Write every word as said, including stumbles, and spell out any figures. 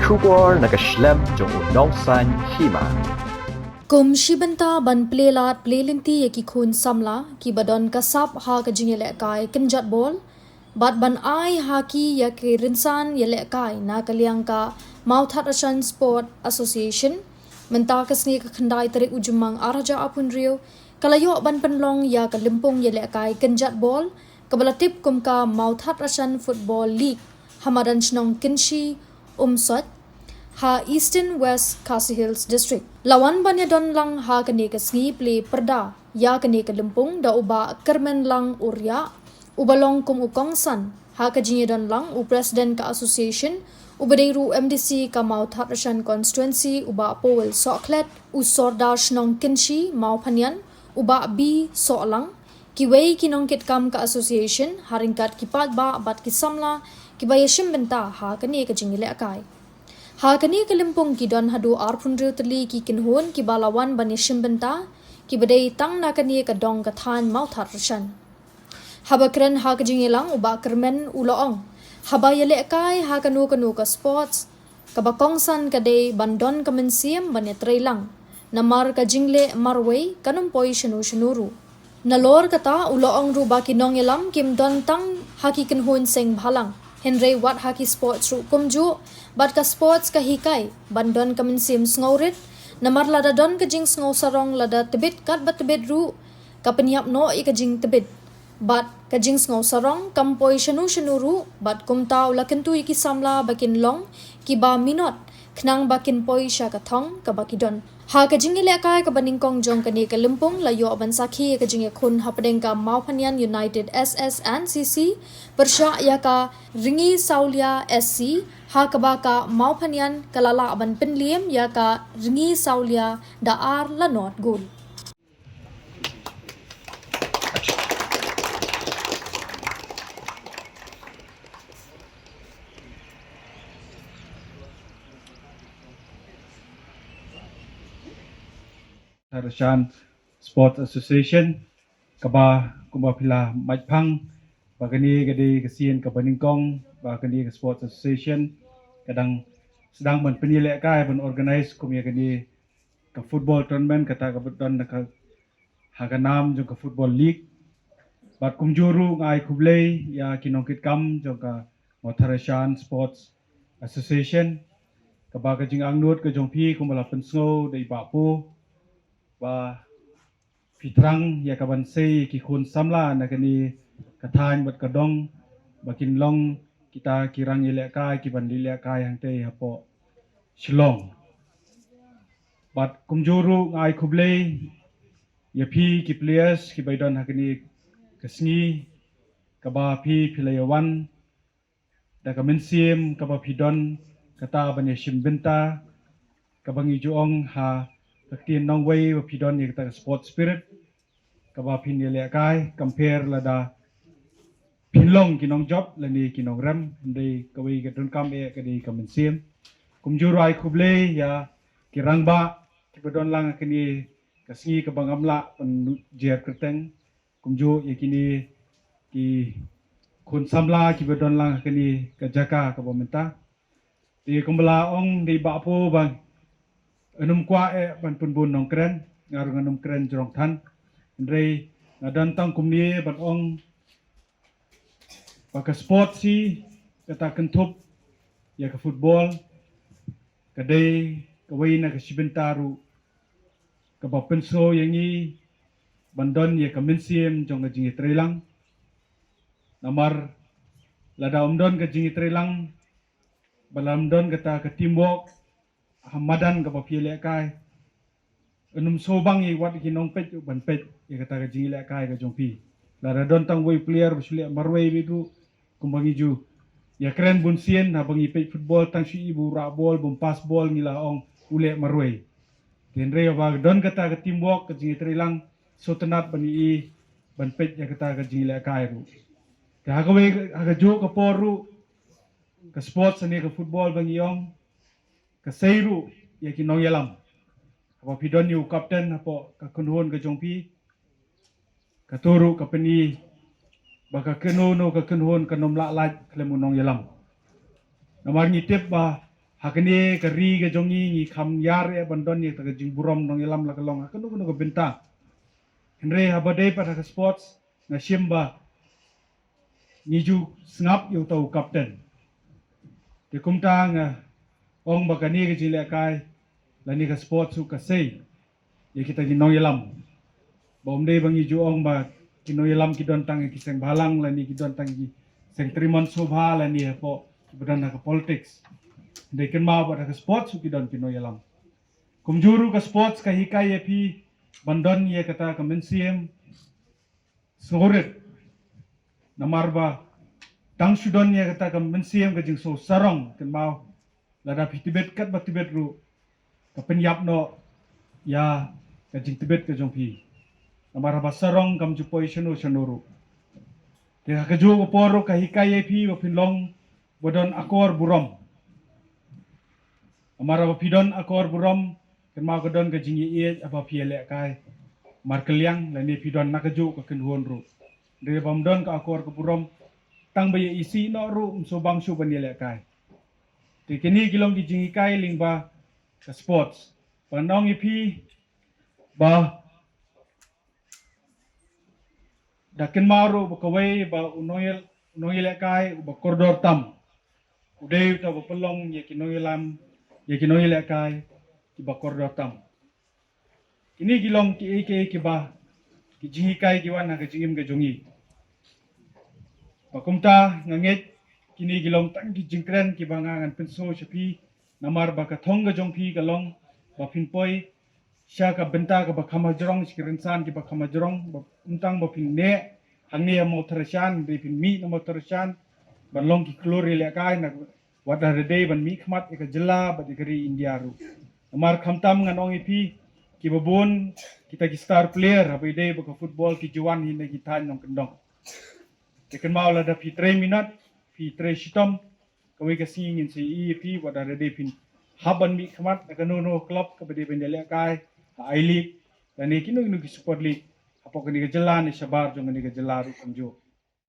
Khubor na ka shlem jong u nongsan hima. Kum shi bynta ban plie lad plie lynti ïa ki khun samla kiba don ka sap ha ka jingïalehkai kynjat bol bad ban ai ha ki ïa ki rynsan ïalehkai na ka liang ka Mawthadraishan Sport Association, mynta ka sngi ka khyndai tarik u Jymmang ar hajar arphew hynriew ka la ïoh ban pynlong ïa ka lympung ïalehkai kynjat bol kaba la tip kum ka Mawthadraishan Football League ha madan shnong Kynshi Umsoit ha Eastern West Khasi Hills District. La wan ban ïadon lang ha kane ka sngi plie pyrda ïa kane ka lympung da u Bah Kyrmenlang Uriah, uba long kum u kongsan ha ka jingïadon lang u President ka Association, uba dei ruh MDC ka Mawthadraishan Constituency u Bah Powell Sohkhlet, u Sordar shnong Kynshi Mawphanian u Bah B Sohlang, kiwei ki nongkitkam ka Association ha ryngkat ki paidbah bad ki samla kiba ïashim bynta ha kane ka jingïalehkai. Ha kane ka lympung ki don haduh arphew hynriew tylli ki kynhun kiba la wan ban ïashim bynta, kiba dei tang na kane ka dong ka thaiñ Mawthadraishan. Haba kren ha ka jingïalang u Bah Kyrmen u la ong, haba ïalehkai ha kano kano ka sports, kaba kongsan ka dei ban don ka mynsiem ban ïatreilang, namar ka jingleh marwei kan ym poi shano shano ruh. Nalor kata u la ong ruh ba ki nongïalam kim don tang ha ki kynhun seng bhalang, hynrei wat ha ki sports ruh kumjuh, bad ka sports ka hikai ban don ka mynsiem sngewrit, namar lada don ka jingsngewsarong lada tbit katba tbit ruh, ka pynïap noh ïa ka jingtbit. Bad ka jingsngewsarong kam poi shano shano ruh, bad kumta u la kyntu ïa ki samla ba kin long kiba minot, khnang ba kin poi sha ka thong kaba ki don. Ha ka jingïalehkai kaba nyngkong jong kane ka lympung la ïoh ban sakhi ïa ka jingïakhun hapdeng ka Mawphanian United S S and C C pyrshah ïa ka Rngi Sawlia S C, ha kaba ka Mawphanian ka la lah ban pynliem ïa ka Rngi Sawlia da ar la nod gol. Mawthadraishan Sports Association, kaba kumba phi la mait phang ba kane ka dei ka sien kaba nyngkong ba kane ka Sports Association ka dang sdang ban pynïalehkai ban organise kum ïa kane ka football tournament kata kaba don na ka ha ka nam jong ka Football League. Bad kumjuh ruh nga ai khublei ïa ki nongkitkam jong ka Mawthadraishan Sports Association, kaba ka jingangnud ka jong phi kumba la pynsngew da i Bah Pu, ba phi thrang ïa ka ban sei ki khun samla na kane ka thaiñ bad ka dong ba kin long kita ki rang ïalehkai ki ban ïalehkai hangtei hapoh Shillong. Bad kumjuh ruh nga ai khublei ïa phi ki players kiba don ha kane ka sngi, kaba phi phi la ïa wan da ka mynsiem kaba phi don kata ban ïashim bynta, kaba ngi ju ong ha ka ktien nongwei ba phi don ïa kata ka sport spirit, kaba phin ïalehkai compare lada phin long ki nongjop lane ki nongrem, hynrei kawei ka donkam eh ka dei ka mynsiem. Kumjuh ruh ai khublei ïa ki rangbah kiba don lang ha kane ka sngi kaba ngam lah ban jer kyrteng, kumjuh ïa kine ki khun samla kiba don lang ha kane ka jaka kaba mynta. Te kumba la ong da i Bah Pu ba ngam kwah eh ban pynbun nongkren, nga ruh ngam kren jrong than. Hynrei nga don tang kumne ban ong ba ka sport shi kata kynthup ïa ka football ka dei kawei na ka shi bynta ruh kaba pynsngew ïa ngi ban don ïa ka mynsiem jong ka jingïatreilang. Namar lada ym don ka jingïatreilang, ba lada ym don kata ka teamwork ha madan kaba phi ïalehkai, yn ym sngewbang ïa wat ki nongpeit ban peit ïa kata ka jingïalehkai ka jong phi. Lada don tang wei player ba shu leh marwei beit ruh, kumba ngi ju ïakren bunsien, haba ngi peit football tang shu i ba u rah bol, ba um pass bol ngi la ong u leh marwei. Te hynrei haba don kata ka teamwork ka jingïatreilang, sngewtynnat ban i ban peit ïa kata ka jingïalehkai ruh. Te ha kawei ha kajuh ka por ruh ka sports ne ka football ba ngi ong ka sei ruh ïa ki nongïalam. Haba phi don ïa u captain hapoh ka kynhun ka jong phi, kato ruh ka pyni ba ka kynhun, ka kynhun kan ym lah lait khlem u nongïalam. Namar ngi tip ba Ha kane ka ri ka jong ngi ngi kham ïar eh ban don ïa kata ka jingburom nongïalam la ka long ha kano kano ka bynta. Hynrei haba dei pat ha ka sports nga shim ba ngi ju sngap ïa uta u captain. Te kumta nga ong ba kane ka jinglehkai lane ka sports ruh ka sei ïa kita ki nongïalam. Ba ym dei ba ngi ju ong ba ki nongïalam ki don tang ïa ki seng bhalang lane ki don tang ïa ki seng trimon sngewbha lane hapoh kiba don ha ka politics. Dei kynmaw ba ha ka sports ruh ki don ki nongïalam. Kumjuh ruh ka sports ka hikai ïa phi ban don ïa kata ka mynsiem sngewrit. Namar ba tang shu don ïa kata ka mynsiem ka jingsngewsarong, kynmaw lada phi tbit katba tbit ruh ka pynïap noh ïa ka jingtbit ka jong phi. Namar haba sarong kam ju poi shano shano ruh. Te ha kajuh ka por ruh ka hikai ïa phi ba phin long ba don akor burom. Namar haba phi don akor burom, kynmaw ka don ka jingïaieit haba phi ïalehkai markylliang lane phi don na kajuh ka kynhun ruh. Hynrei haba ym don ka akor ka burom, tang ba ïa isih noh ruh ym sngewbang shuh ban ïalehkai. Te kine ki long ki jinghikai lyngba ka sports. Ba ngan ong ïa phi ba da kynmaw ruh ba kawei ba u nongïal-, u nongïalehkai uba kordor tam u dei uta ba pynlong ïa ki nongïalam, ïa ki nongïalehkai kiba kordor tam. Kine ki long kiei kiei kiba ki jinghikai ki wan ha ka jingim ka jong ngi. Ba kumta nga ngeit kine ki long tang ki jingkren kiba nga ngan pynsngew sha phi, namar ba ka thong ka jong phi ka long ba phin poi sha ka bynta kaba kham hajrong, sha ki rynsan kiba kham hajrong, ba ym tang ba phin neh hangne ha Mawthadraishan, hynrei phin mih na Mawthadraishan ban long ki khlur ïalehkai, na wat la da dei ban mih khmat ïa ka jylla bad ïa ka ri India ruh. Namar khamtam ngan ong ïa phi, kiba bun kita ki star player haba ïadei bad ka football ki ju wan hi na ki thaiñ nongkyndong. Te kynmaw lada phi trei minot, phi trei shitom, kawei ka sngi ngin sa ïohi ïa phi wat la da dei phin hap ban mih khmat na kano kano club kaba dei ban ïalehkai ha I-League lane kino kino ki Super League hapoh kane ka jylla ne shabar jong kane ka jylla ruh kumjuh.